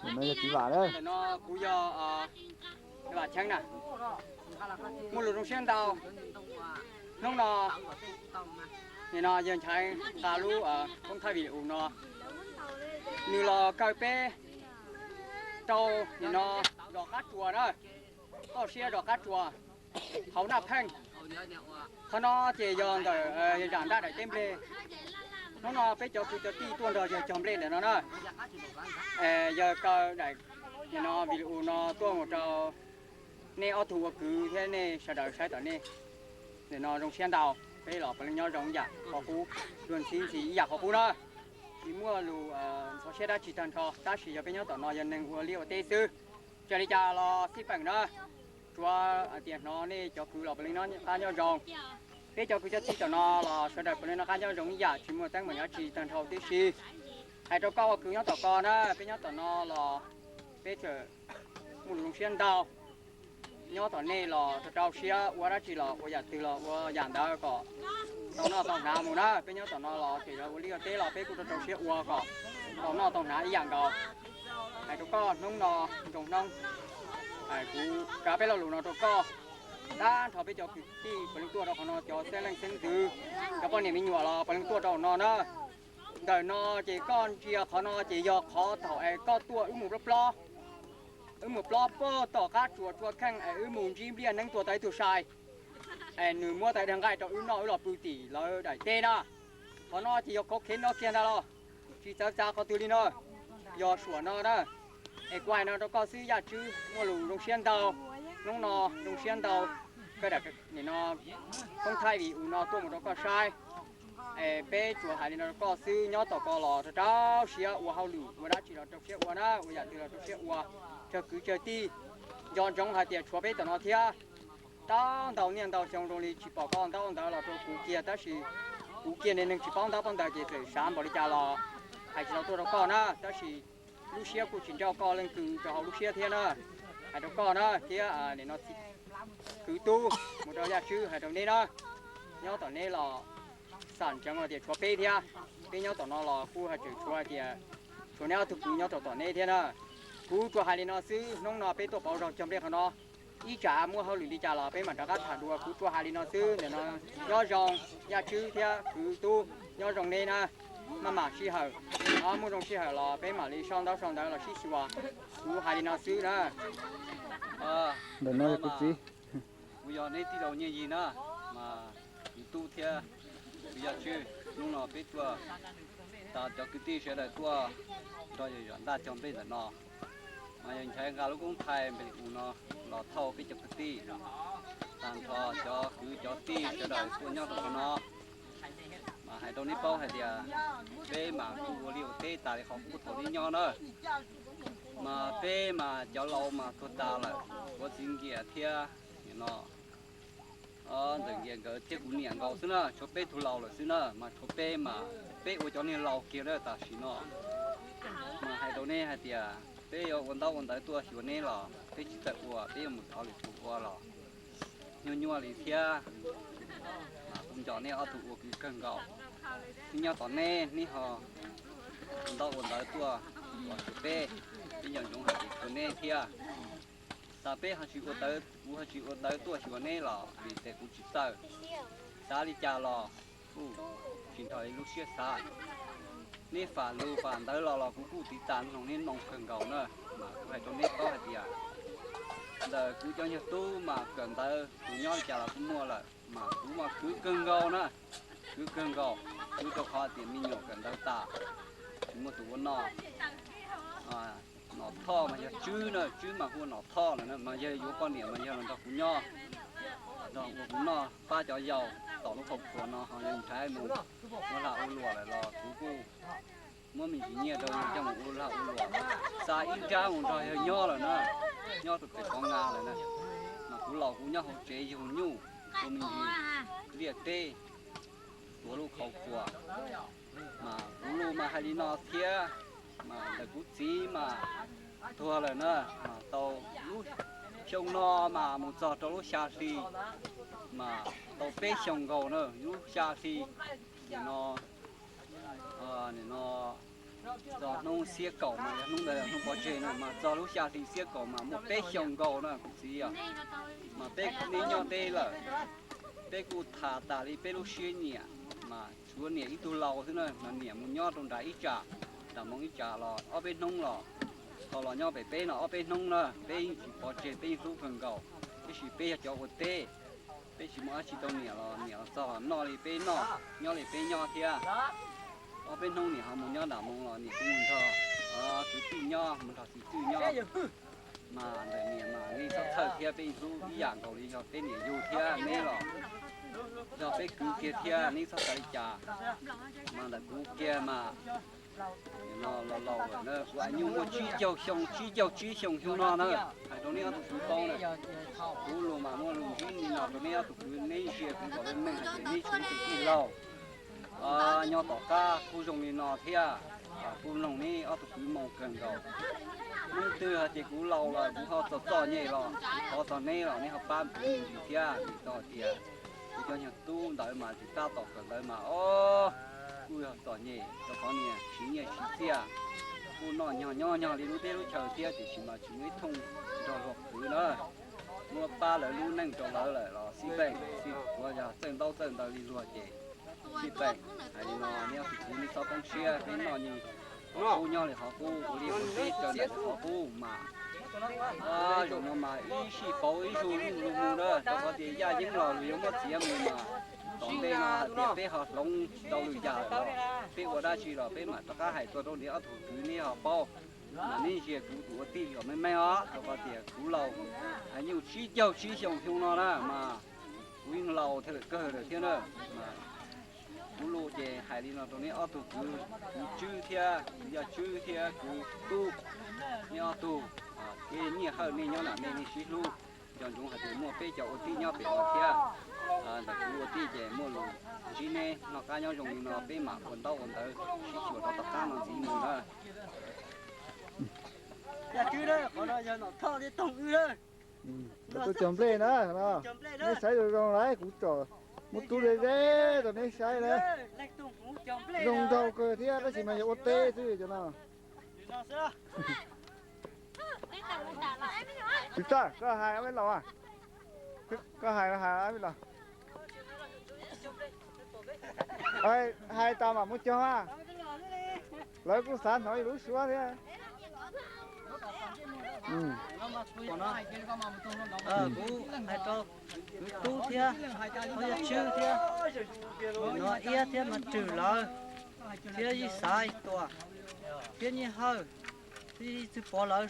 Ntawm no kuv yog Vam Cheeb na. Muaj lus zoo siab ntau. Hnub no, nim no yawg Nchaiv nqa lub koob thaij video no, nws los kaw peb rau nim no zos Qab Tsuas na, toj siab zos Qab Tsuas, hauv Naj Pheej. Qhov no ces yog ntawm yawg Zam Ntaj daim teb nplej. Hnub no peb cov kwv cov tij tuaj nrog yawg cog nplej ntawm no na. Yawg kaw daim nim no video no tuaj mus rau nej ob tug ua kwv thiab nej sawv daws saib tom nej. Nim no zoo siab ntau, peb los puav leej nyob zoo ib yam qhov qub, luag ntxhi ntxhi ib yam qhov qub na. Tsis muaj lus ntxhov siab dab tsi tag nrho, tab sis yog peb nyob tom no yog neeg ua liaj ua teb xwb. Txawm li cas los xij peem na, tsuav hais tias hnov nej cov kwv los puav leej noj qab nyob zoo. Peb cov kwv cov tij tom no los sawv daws puav leej noj qab nyob zoo ib yam, tsis muaj teeb meem dab tsi tag nrho tib si. Hais rau koj ua kwv nyob tom ko na, peb nyob tom no los peb txawm muaj lus zoo siab ntau. Nyob tom nej los rau rau siab, ua dab tsi los ua yam twg los ua yam ntawd kom tau noj tau hnav mus na. Peb nyob tom no los tseem yog ua liaj ua teb los peb kuj rau rau siab ua kom tau noj tau hnav ib yam nkaus. Hais rau koj hnub no, nroo hnub, kuv kav peb lo lus no rau koj. Tag nrho peb cov kwv tij puav leej tuaj rau qhov no, cov xeeb leej xeeb ntxwv, cov poj niam me nyuam los puav leej tuaj rau no na. Ntawm no ces koj ntsia qhov no ces yog qhov thaum es koj tuaj wb mus plob plob, wb mus plob pog tom Qab Tsuas tsua kheej es wb mus ntsib Npliaj Neeb tua tau ib tug sai, es nws muab tau ib daig nqaij rau wb noj wb los pw tim lawv daim teb na. Qhov no ces yog khov khev no kiag ntag los tsis txawv txav qhov twg li no, yog suam no na. Es kuv hais no rau koj xwb Yaj Tswb, muaj lus zoo siab ntau. Hnub no zoo siab ntau, koj daim nim no koob thaij video no tuaj mus rau koj saib. Es peb tsuas hais li no rau koj xwb, nyob tom ko los rau rau siab ua hauj lwm, ua dab tsi los rau siab ua na, ua yam twg los rau siab ua. Tsawg kwv tsawg tij, nco ntsoov hais tias tshuav peb tom no thiab. Tau ntau niaj ntau xyoo zoo li tsis pom koj ntaub ntawv los rau kuv kiag, tab sis kuv kiag niag neeg tsis paub ntaub paub ntawv ces txawm xav npaum li cas los hais tsis tau tuaj rau koj na, tab sis lub siab kuj tsis nrauj koj leej twg rau hauv lub siab thiab na. Hais rau koj na thiab nim no kwv tub mus rau Yaj Tswb hais rau neb na, nyob tom neb los xam ntseev tias tshuav peb thiab. Peb nyob tom no los kuj hais tseem tshuav hais tias tshuav neb ob tug kwv nyob rau tom neb thiab na. Kuv tsuas hais li no xwb, hnub no peb tuaj pauv zog cog nplej qhov no, ib tsam muaj hauj lwm li cas los peb mam rov qab tham dua. Kuv tsuas hais li no xwb, ntawm no nyob zoo Yaj Tswb thiab kwv tub, nyob zoo neb na. Maj mam sij hawm, muaj zoo sij hawm los peb mam li sau ntaub sau ntawv los sib xyuas. Kuv hais li no xwb na. Ntawm no yog kuv txiv. Kuv yog neb tij laug Nyiaj Yig na, mas kwv tub thiab kwv Yaj Tswb, hnub no peb tuaj tas cov kwv tij sawv daws tuaj nrog yawg Zam Ntaj cog nplej ntawm no. Mas yawg Nchaiv nqa lub koob thaij npe u no los thauj peb cov kwv tij, tag nrho cov kwv cov tij sawv daws tuaj nyob rau qhov no. Mas hais rau neb paub hais tias peb mas kuj ua liaj ua teb tas li qhov kuv thaum neb nyob na. Mas peb mas cov laus mas tuag tas lawm, kuv txiv Nkias thiab nim no ntxawm Nkias nkawd thiab kuv niam nkaus xwb na, tshuav peb tug laus lawm xwb na, mas tshuav peb mas peb ua cov niag laus kiag na tam sim no. Mas hais rau neb hais tias peb yuav ua ntaub ua ntawv tuaj xyuas neb los peb tsis txawj ua, peb yuav mus thov lwm tus ua los nyuaj nyuaj li thiab. Kuv nco nej ob tug ua kwv kawg nkaus, neb nyob tom neb, neb ho ua ntaub ua ntawv tuaj xyuas peb, peb nco ntsoov hais tias xyuas neb thiab. Tas peb ho tsis ua tawv, kuv ho tsis ua tawv tuaj xyuas neb los vim tias kuv tsis txawj. Xav li cas los kuj tsis nrog lub siab xav. Neb fam lus fam ntawv los los kuv kuj tiv tas mloog neb mloog kawg nkaus na. Mas kuv hais rau neb paub hais tias ntawm kuv cov nyuag tub mas kawm ntawv tus nyob li cas los kuj muaj lawm, mas kuv mas khwv kawg nkaus na, khwv kawg nkaus, khwv rau qhov tias me nyuam kawm ntawv tas, tsis muaj tus ua noj. Nom Thoj mas yog Tswb na, Tswb mas hu ua Nom Thoj lawm na, mas yog yuav poj niam mas yog los nrog kuv nyob, nrog ua kuv noj pab cov yau tom lub qhov khuas no, ho yog nrhiav mus ua lag ua luam lawm los kuv kuj muab me ntsis nyiaj rau coj mus ua lag ua luam, xa ib nrab mus nrog yawg nyob lawm na, nyob rau pem Pov Nga lawm na. Mas kuv laus kuv nyob hauv tsev yug nyuj, ua me ntsis liaj teb, tuav lub qhov khuas. Mas kuv lus mas hais li no thiab, mas ntawm kuv txiv mas tuag lawm na, mas tau lub xyoo no mas mus txog rau lub xya hli, mas tau peb xyoos nkaus na, lub xya hli. Nim no, nim no Txog hnub xiab kaum mas yog hnub ntawd hnub pov tseg no mas txog lub xya hli xiab kaum mas muaj peb xyoos nkaus na kuv txiv yog. Mas peb neb nyob deb lawm, peb kuj tham tas li peb lub siab nyiam, mas tsuav niam ib tug laus xwb na, mas niam mus nyob rau nram ib tsam, nram Hmoob ib tsam los ob peb hnub los, thaum los nyob pem peb no ob peb hnub na, peb yeej tsis pov tseg, peb yeej hlub kawg nkaus, tiam sis peb yog cov ua teb, peb tsis muaj dab tsi rau niam los niam los txog noj li peb noj, nyob li peb nyob thiab. Ob peb hnub niam ho mus nyob nram Hmoob los niam kuj mus nrog kwv tij nyob, mus nrog txiv txwj nyob. Mas ntawm niam mas nej txhob txhawj thiab, peb hlub ib yam nkaus li yog peb niam yug thiab neb los yog peb kwv kiag thiab, neb txhob xav li cas. Mas ntawm kuv kiag mas no los laus lawm na, kuv añus muaj tsib caug xyoo, tsib caug tsib xyoos xyoo no na. Hais rau neb ob tug kwv paub na, kuv lus mas muaj lus ntsib li no rau neb ob tug kwv, neb ntsia kuv kom meej meej hais tias neb tseem tus tij laug nyob tom qab kuj zoo li no thiab, kuv mloog neb ob tug kwv moo kawg nkaus. Hnub twg hais tias kuv laus los kuv ho txom txom nyem los thov txog neb los neb ho pab kuv me ntsis thiab, vim rau hais tias kuv cov nyuag tub ntawd mas tsis tab tom kawm ntawv mas o, kuj yog txom nyem rau qhov niag siv nyiaj siv txiaj, kuj noj nyog nyob nyog li lub teb lub chaw thiab, tiam sis mas tsis muaj ib thooj nrog luag khwv na. Muab pab lawv lub neej rau lawv lawm los xij peem, xij puav yog txawj ntaub txawj ntawv li luag ces xij peem. Hais li no neb ob tug kwv neb txhob poob siab, peb noj nyuag qhov qub nyob li qhov qub, ua liaj ua teb raws nraim li qhov qub mas. Zaum no mas ib sij pauv ib zaug ib zaug mus na, rau qhov tias yaj yeeb los luag yuav muab txiav mus mas tom ntej no hais tias peb ho hloov rau lwm yam lawm los peb ua dab tsi los peb mam rov qab hais tuaj rau neb ob tug kwv neb ho paub. Mas neb ntsia kuv tus ua tij kom meej meej os, rau qhov tias kuv laus, añus tsib caug tsib xyoos xyoo no na mas kuv yeej laus thiab lawm kawg lawm thiab na. Mas kuv lus ces hais li no rau neb ob tug kwv, kuv Tswb thiab kuv Yaj Tswb thiab kuv Tub, neb ob tug, kev nyiaj hawj nej nyob nram nej, nej sib hlub. Nco ntsoov hais tias muaj peb cov ua tij nyob pem no thiab. Ntawm kuv ua tij ces muaj lus ntsib neb noj qab nyob zoo li no, peb mam ua ntaub ua ntawv sib xyuas rau tom qab no ntxiv mus na. Cov tub cog nplej na, neb saib zoo zoo lawm, kuv tsom muab tub ze ze rau neb saib na. Zoo nraug kawg thiab, tab sis mas yog ua teb xwb cov no. Tsis txawj, koj hais ob peb los, koj hais hais ob peb los. Hais tas mam mus cog a. Lawv kuj xav hnov lub suab thiab. Kuv hais rau kwv Tub thiab, Yaj Tswb thiab, no Iab thiab Mas Rwg lawv, thiab Yij Xav Tuam, thiab Nyiaj Hawj, thiab Yij Txwj Pov lawv,